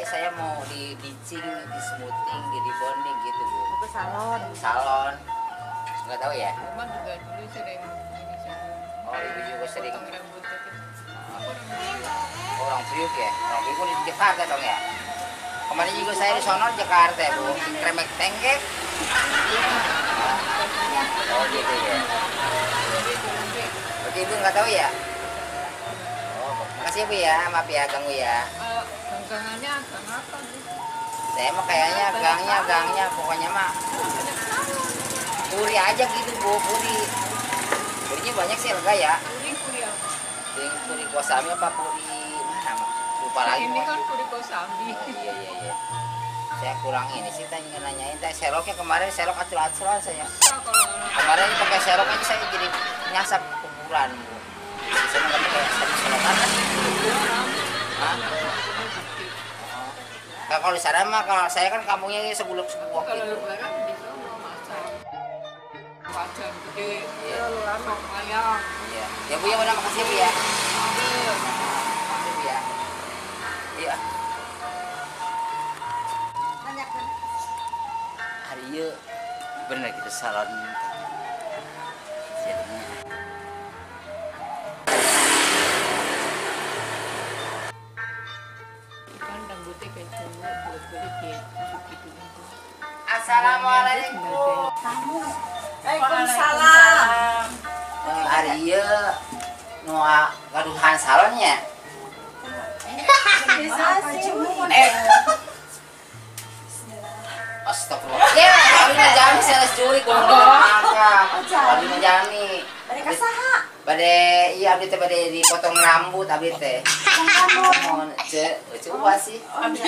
Saya mau di bleaching, di smoothing, di rebonding gitu, Bu. Ke salon. Salon. Nggak tahu ya? Emang juga dulu sering ini salon. Oh, ibu juga sering. Potong rambut gitu. Orang Priuk ya? Orang Priuk di Jakarta dong ya? Kemarin juga saya di sono di Jakarta ya, Bu. Di Kremek Tenggek. Oh, gitu ya. Berarti ibu nggak tahu ya? Oh, makasih ya, Bu ya. Maaf ya, ganggu ya. Gangnya gang apa gitu? Saya mah kayaknya gangnya pokoknya mah puri aja gitu, Bu, puri. Purinya banyak sih lega ya. Puri apa? Puri Kosami apa puri mana mah? Lupa lagi. Ini kan puri Kosami. Oh, iya. Saya kurang ini sih tanya nanyain teh seroknya kemarin serok acul-aculan saya. Kemarin pakai serok aja saya jadi nyasap kuburan, Bu. Saya nggak pakai serokan kan? Hah? Nah, kalau di sana mah kalau saya kan kampungnya seguluk-seguluk gitu. Kalau lebaran di sono masak wajan gede, sop ayam. Iya. Ya Bu ya, udah makasih Bu ya. Makasih Bu ya. Iya. Banyak kan? Hari ieu bener gitu salon. Jadinya. Assalamualaikum. Kamu. Waalaikumsalam. Hari ieu nu gaduhan salonnya. Bisa sih. Astagfirullah. Ya, abdi mah jami sanes jurik kumaha. Abdi mah jami. Bade ka saha? Bade iya abdi teh bade dipotong rambut abdi teh. Potong rambut. Mohon ce, coba sih. Abdi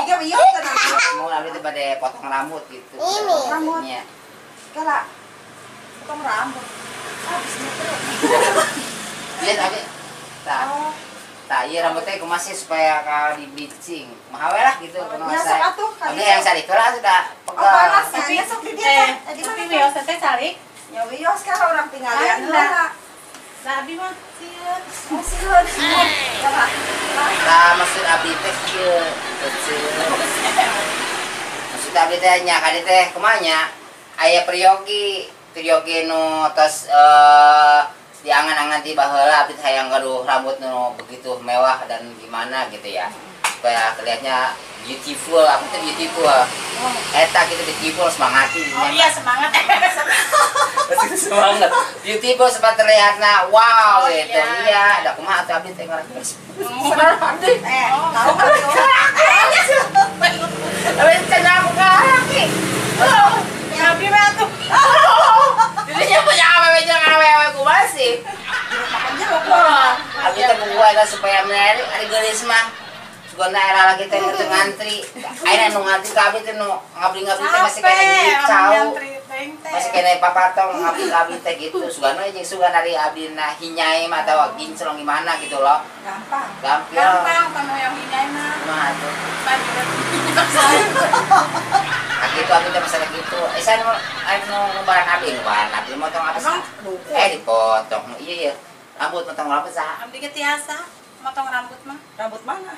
ge ieu tenang. Mohon abdi teh bade potong rambut gitu. Ini rambutnya. Kala potong rambut. Habis terus. Lihat abdi. Tah. Tah, iya rambutnya kumaha sih supaya kalau di bleaching. Kumaha we lah gitu kumaha saya. Abdi yang salik heula sudah pegel. Tapi sok di dieu teh. Tapi wios teh salik. Ya wios kan orang tinggalian heula. Lah abdi mah sieun. Oh sieun. Tah maksud abdi teh kieu. Maksud abdi teh nya ka dieu teh kumaha nya? Aya priyogi, priyogi nu tos diangan-angan ti baheula abdi hayang gaduh rambut nu begitu mewah dan gimana gitu ya. Supaya kelihatannya beautiful, apa itu beautiful? Eta gitu beautiful semangat. Oh iya semangat. Semangat. Beautiful supaya terlihatna wow oh, gitu. Iya, iya ada kumaha atuh abdi teh ngaran. Abdi. Tahu kan. Tapi cenah aku ka. Ya abdi mah atuh. Jadinya punya awewe jeung awewe kumaha sih? Abdi teh buku eta supaya menarik ari geulis mah. Sugana era lagi teh teu ngantri. Ayeuna nu ngantri ka abdi teh nu ngabdi-ngabdi teh masih kena cau. Masih kena papatong ngabdi-ngabdi teh gitu. Sugana jeung sugan ari abdi na hinyai mah atawa kinclong gimana gitu loh. Gampang. Gampang. Gampang tanu yang hinyai mah. Kumaha atuh? Nah gitu abdi teh masalah gitu. Eh saya nu ngubaran abdi, ngubaran abdi motong apa sih? Dipotong. Iya iya. Rambut motong rambut saha? Abdi ge tiasa. Motong rambut mah. Rambut mana?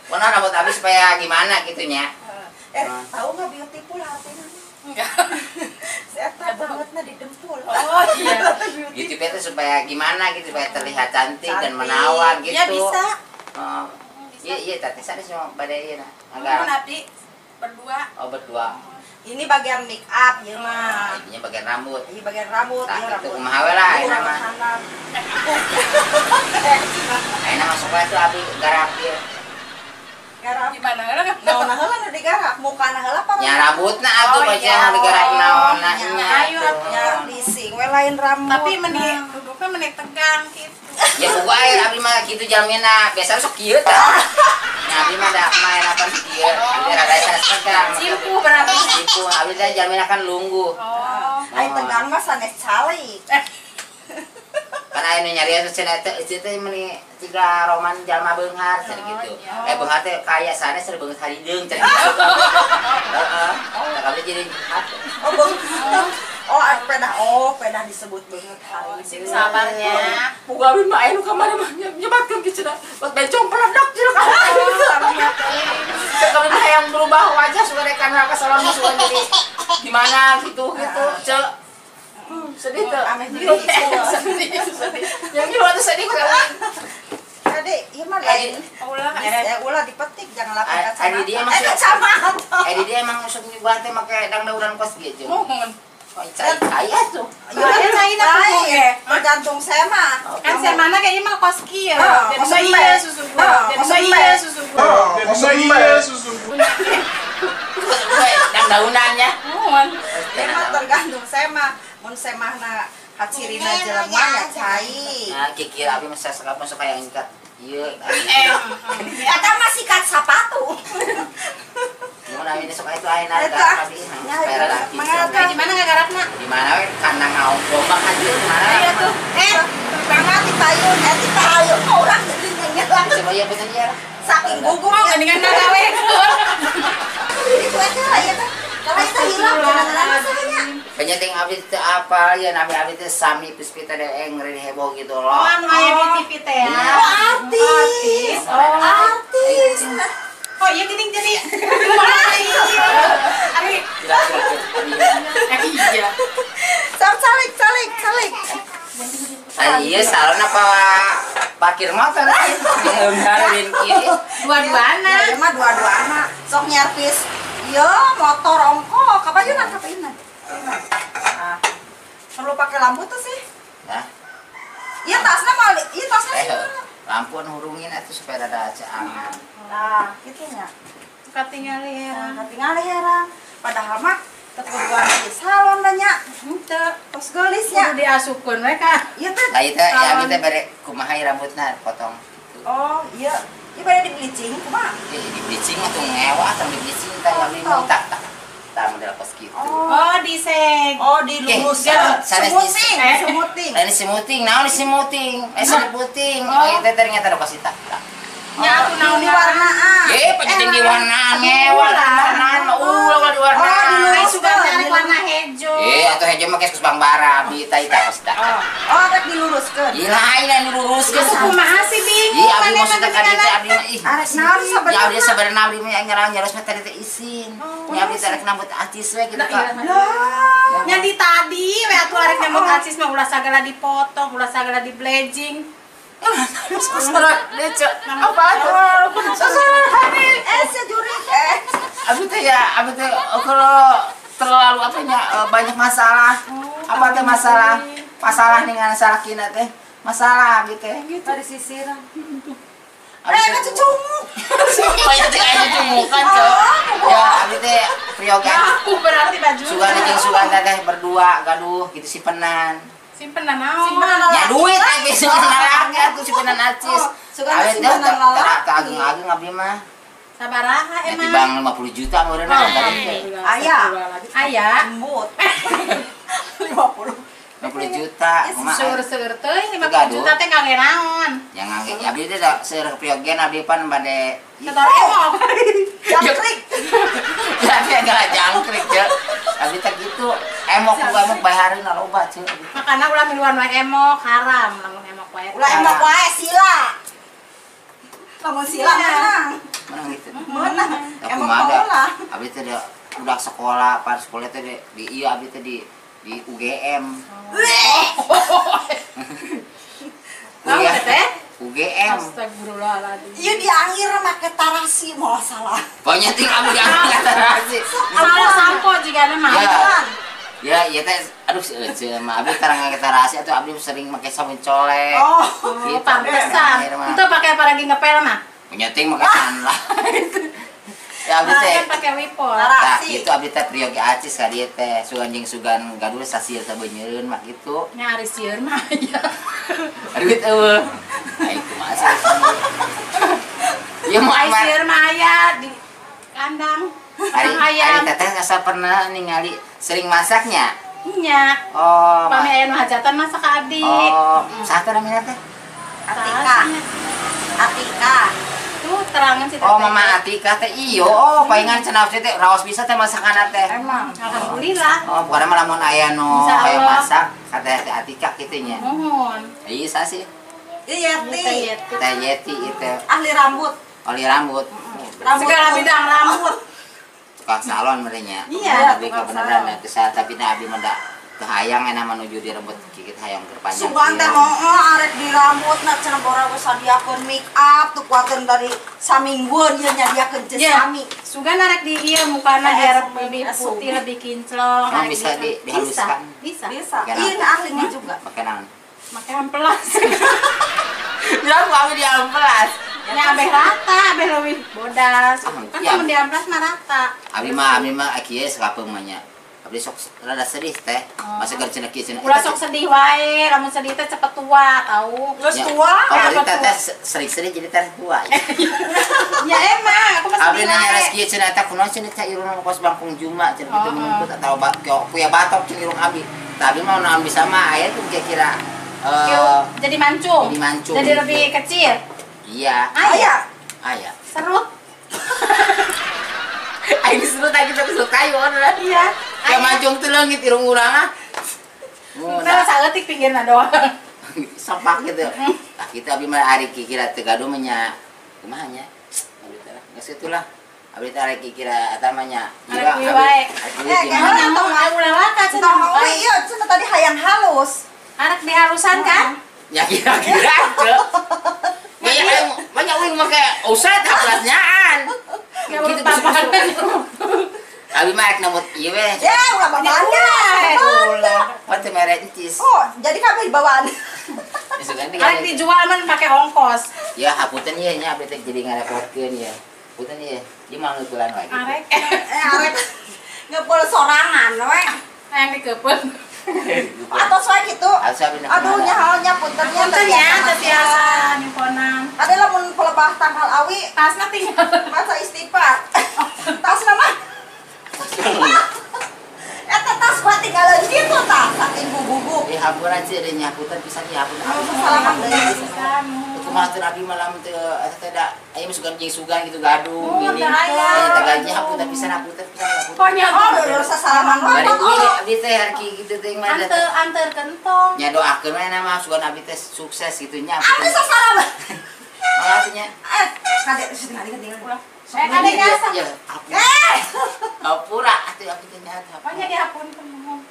Mana rambut abis supaya gimana gitunya? Tahu nggak beautiful artinya? Enggak. Saya tahu bangetnya di dempul. Oh iya. Beautiful itu supaya gimana gitu supaya terlihat cantik, dan menawan gitu. Iya bisa. Iya iya tadi saya cuma pada iya nah. Enggak. Abdi berdua. Oh berdua. Ini bagian make up ya mah. Ini bagian rambut. Ini bagian rambut. Nah, itu kumaha we lah ayeuna mah. Ayeuna masuk wae tuh abi garap ieu. Garap. Di mana? Naonna heula nu digarap, mukana heula apa? Nya rambutna atuh baca nu digarap naonna nya. Ayo nya bising we lain rambut. Tapi meni duduknya meni tegang gitu. Ya buku air abdi mah kitu jalmina, biasa sok kieu tah. Nya abdi mah da main apa kieu, rada sanes tegang. tegang. Simpuh berarti. Simpuh abdi teh jalmina kan lungguh. Oh. Ai tegang mah sanes calik. Kan aya nu nyarios cenah teh ieu teh meuni tiga roman jalma beunghar cenah gitu. Eh beunghar teh kaya sanes beunghar harideung cenah gitu. Heeh. Tah abdi jadi oh beunghar. Oh, pedah disebut beungeut harideung. Sing sabarnya. Puga abdi mah aya nu kamari mah nyebatkeun kieu cenah. Pas bencong peledak cenah ka. Cek abdi mah hayang berubah wajah suka rek kana ka salon suka jadi gimana gitu gitu. Cek sedih tuh, aneh juga. Sedih, sedih. Yang gimana tuh sedih kalau Adik, iya mah lain. Ulah, ulah dipetik jangan lapar kacamata. Adi dia emang kacamata. Adi dia emang usuk nyuguhan teh make dangdauran kos gitu. Mohon. Oh, cai tuh. Iya, cai na ya. Tergantung saya mah. Kan saya mana kayaknya mah kos kieu. Jadi iya susu gua. Jadi iya susu gua. Jadi iya susu gua. Dangdaunannya. Mohon. Emang tergantung saya mah. Mun semahna kacirina jelema nya cai. Nah, kikir abi mah sakap masuk kayak ngikat. Ieu. Eta mah sikat sapatu. Mun abi sok itu ayeuna garap abi supaya laki. Di mana ngagarapna? Di mana we kandang ngaong domba ka dieu di mana? Iya tuh. Banget di payun, di payun urang jadi nyelang. Coba ieu bener ya. Saking gugup mau geuningan gawe. Itu eta ieu teh. Kalau itu hilang jangan masanya. Penyeting abdi teh apa ya nabi abdi teh sami puspita deeng ngeri heboh gitu loh. Oh, anu aya di TV teh ya. Oh, artis. Oh, artis. Oh, iya geuning jadi. Ari. Iya. Sok calik calik calik. Ari ieu salon apa parkir motor? Ngeunarin kieu. Dua-duana. Ya mah dua-duana. Sok nyervis. Yo, motor ongko, kapayunan kapayunan. Nah, perlu pakai lampu tuh sih. Nah. Iya tasnya mau, iya tasnya sih. Lampu hurungin atuh supaya rada ceangan. Nah, kitu nya. Katingali herang. Katingali herang. Padahal mah teu kuduan di salon da nya. Henteu, tos geulis nya. Kudu diasupkeun we ka. Ieu teh. Lah ieu teh ya abdi teh bere kumaha rambutna potong. Oh, iya. Ieu bade di bleaching kumaha? Di bleaching mah tuh ngewa tong di bleaching teh kami mau tak tak. Tah model kos kitu. Oh, diseg. Oh, diluruskan. Smoothing, smoothing. Lain smoothing, naon smoothing? Smoothing. Oh, ieu teh ternyata ada kos tak. Nya atuh naon diwarnaan. Penting diwarnaan ngewa diwarnaan mah ulah diwarnaan. Oh, diluruskan arek warna hejo. Atuh hejo mah geus Bang Bara abdi tah eta kos tak. Oh, rek diluruskeun. Ih, lain anu diluruskeun. Kumaha sih bingung. Ih, abdi maksudna ka dieu teh abdi mah ih. Arek naon sabenerna? Ya abdi sabenerna abdi mah nyarang-nyarosna tadi teh isin. Nya abdi teh rek nambut acis we kitu ka. Nya di tadi we atuh arek nambut acis mah ulah sagala dipotong, ulah sagala di bleaching. Sasaran apa tuh? Sasaran sejuri. Abdi teh ya, abdi teh kalau terlalu apanya banyak masalah. Apa teh masalah? Masalah dengan salakina teh. Masalah abdi teh gitu. Dari sisiran. Kan cucunguk. Banyak teh aya cucungukan, Cok. Ya, abdi teh priyogi. Aku berarti baju. Sugan jeung sugan teh berdua gaduh gitu simpenan. Simpenan naon? Ya duit tapi simpenan lalaki atuh simpenan acis. Sugan simpenan lalaki. Tah ageung-ageung abdi mah. Sabaraha emang? Ya tibang 50 juta meureunna tadi. Aya. Aya. Embut. 50 juta. Seueur-seueur teuing 50 juta teh ngangge naon? Ya ngangge abdi teh seueur priyogen abdi pan bade setor emok. Jangkrik. Ya teh enggak jangkrik ya. Abdi teh gitu. Emok uga emok bayareun loba ceu. Makana ulah miluan wae emok haram lamun emok wae. Ulah emok wae sila. Lamun sila menang. Menang gitu. Menang. Emok ulah. Abdi teh udah sekolah, pan sekolah teh di ieu abdi teh di UGM. Kuliah teh? UGM. Astagfirullahaladzim. Iya diangir make tarasi mau salah. Banyak ting abdi diangir make tarasi. Salah sampo jigana mah. Ya, ya teh aduh seueur mah abdi tarang ngake tarasi atuh abdi sering make sabun colek. Oh, gitu. Pantesan. Itu pakai apa lagi ngepel mah? Penyeting make sunlight. Ya abdi teh kan pakai wipol. Tah gitu abdi teh priyogi acis ka dieu teh sugan jeung sugan gaduh sasieun sabeunyeun mah gitu. Nya ari sieun mah aya. Duit eueuh. Ai kumaha sih. Ieu mah sieun mah aya di kandang. Ari ayam. Ari teteh asa pernah ningali sering masaknya? Nya. Oh, pami aya nu hajatan masak ka abdi. Oh, saha teh namina teh? Atika. Atika. Tuh terangan si teteh. Oh, Mama Atika teh iyo. Oh, palingan cenah teh raos bisa teh masakanna teh. Emang. Alhamdulillah. Oh, pokoknya mah lamun aya nu hayang masak ka teh Atika kitu nya. Muhun. Iya sah sih. Iya, Yeti. Teh Yeti itu. Ahli rambut. Ahli rambut. Segala bidang rambut. Tukang salon merenya. Iya, tapi kebenaran teh tapi na abdi mah da teu hayang enak menuju di rambut kikit hayang gerpanjang. Sugan teh heueuh arek di rambut na cenah bora geus sadiakeun make up tuh kuateun dari saminggueun ieu nyadiakeun ceus sami. Sugan arek di ieu mukana biar lebih putih, lebih kinclong. Emang bisa dihaluskan? Bisa. Bisa. Iya ahlinya juga. Pakai naon? Make ampelas. Ya aku di ampelas. Ya ambeh rata, ambeh leuwih bodas. Kan mun di amplas mah rata. Abi mah kieu sakapeung mah nya. Abdi sok rada sedih teh. Masa keur cenah kieu cenah. Ulah sok sedih wae, lamun sedih teh cepet tua tahu. Geus tua. Oh, berarti teh sering sedih jadi teh tua. Ya emang, aku mah sedih. Abdi nanya res kieu cenah eta kunaon cenah teh irungna kos bangkung juma cenah kitu menungkut atawa kuya batok cenah irung abi. Tapi mah nu bisa mah aya tuh kira-kira jadi mancung. Jadi mancung. Jadi lebih kecil. Iya. Aya. Aya. Serut. Aing serut aing kita serut kayu orang. Iya. Kayak mancung teh leungit irung urang ah. Nah, saeutik pinggirna doang. Sempak gitu. Tah kitu abi mah ari kira teu gaduh mah nya. Kumaha nya? Abdi teh lah. Geus itulah. Abdi teh ari kira eta mah nya. Arek wae. Eh, tong ulah waka cenah. Iya, cenah tadi hayang halus. Arek dihalusan kan? Ya kira-kira teu. Banyak uing make usah haplasnyaan. Gitu Abi mah rek nemut ieu we. Ya, ulah babanda. Ulah. Pan teu mere encis. Oh, jadi kabeh dibawaan. Arek dijual mah pake ongkos. Ya, hapunten ieu nya abdi teh jadi ngarepotkeun ya. Punten ieu, ieu mah ngeukulan wae gitu. Arek. Arek ngeupul sorangan we. Hayang dikeupeun. Atau soal gitu. Aduh nyaho nya puntennya puntennya teu biasa nyimponan. Ada lamun pelebah tanggal awi tasna tinggal masa istighfar. Tasna mah. Eta tas mah tinggalan kitu tah saking gugugup. Eh hampura sih ada nyaputan pisan ya hampura. Salaman deui. Kumaha teu abdi mah lamun teu eta teh da aya mah sugan jeung sugan gitu gaduh gini. Eta gaji hapunten pisan hapunten pisan hapunten. Pokoknya oh udah salaman wae. Bari uing abdi teh harki kitu teh mah. Anteur kentong. Nya doakeun we mah sugan abdi teh sukses kitu nya. Abdi sasalaman. Makasih nya. Eh, kade tinggal ulah. Eh, kade nyasa. Eh. Hampura atuh abdi teh nya. Pokoknya dihapunten mohon.